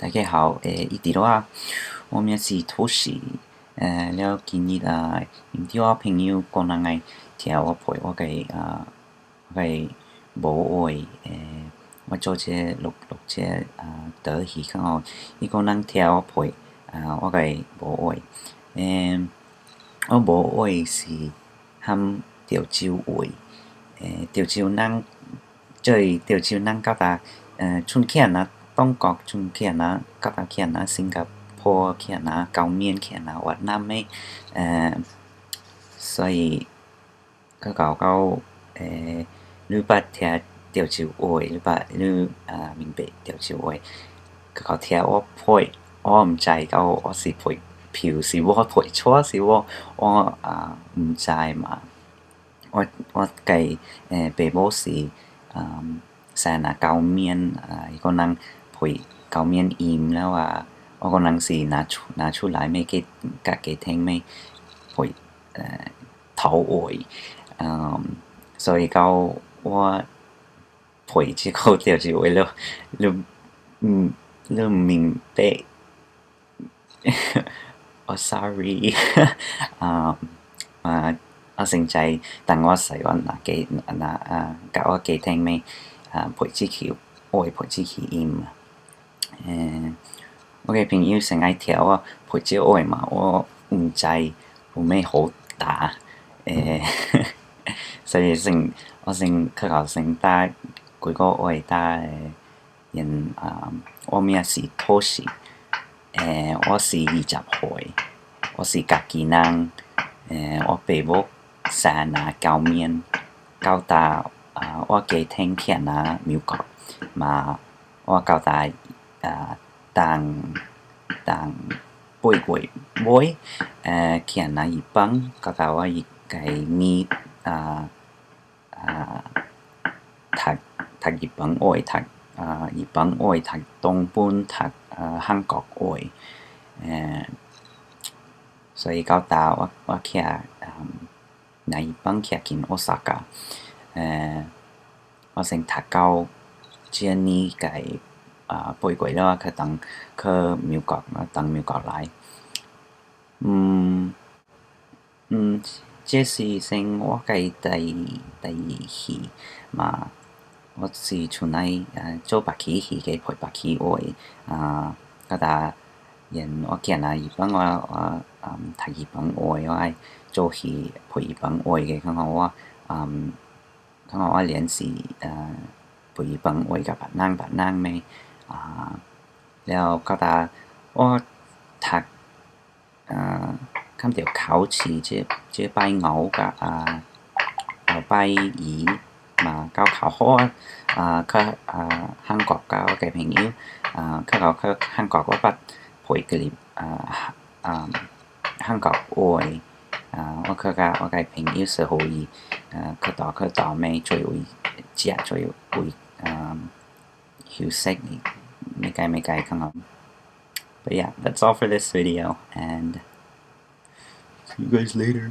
大家好，伊佇囉，我名是托西，了今日啊，因著我朋友講人愛聽我配我个啊，我个母話，我做這錄錄這啊台語較好，伊講人聽我配啊我個母話，我母話是含潮州話，潮州人做潮州人到達賰起若中國賰起若到達起若新加坡起若高棉起若越南的，所以去到到你捌聽潮州話，你捌你啊明白潮州話，去到聽我配，我毋知到我是配票是我配錯是我我啊毋知嘛，我我个爸母是生若高棉啊，伊講人配高棉音了啊，我講人是拿出拿出來欲去佮家庭欲配土話，所以到我配這個潮州話了，你毋你毋明白，我 sorry，啊啊我現在當我細漢若家若啊佮我家庭欲啊配這句話配這句音，我个朋友先愛聽我配這話嘛，我毋知有啥好答，所以先我先去到先打幾個話打因啊我名是托西，我是20歲，我是家己人，我爸母生若高棉，到達啊我家庭起若美國，嘛我到達啊當當8月尾，去若日本，到達我家語啊啊讀讀日本話，讀啊日本話，讀東本，讀啊韓國話，所以到達我我去啊若日本去近大阪，我先讀到這年個啊8月了，去轉去美國，轉美國來。嗯嗯，這是先我个第第二戲嘛，我是厝內做白起戲个配白起話，啊，到達因我囝若日本我我讀日本話，我愛做戲配日本話个，感覺我感覺我練習配日本話佮別人別人咩，啊，了到達我讀看著考試這這擺五佮啊後擺二嘛夠較好啊，去啊韓國佮我个朋友啊去到去韓國我捌配過啊啊韓國話啊，我去佮我个朋友說予伊去倒去倒欲做位食做位休息欲該欲該較好。But yeah, that's all for this video, and see you guys later.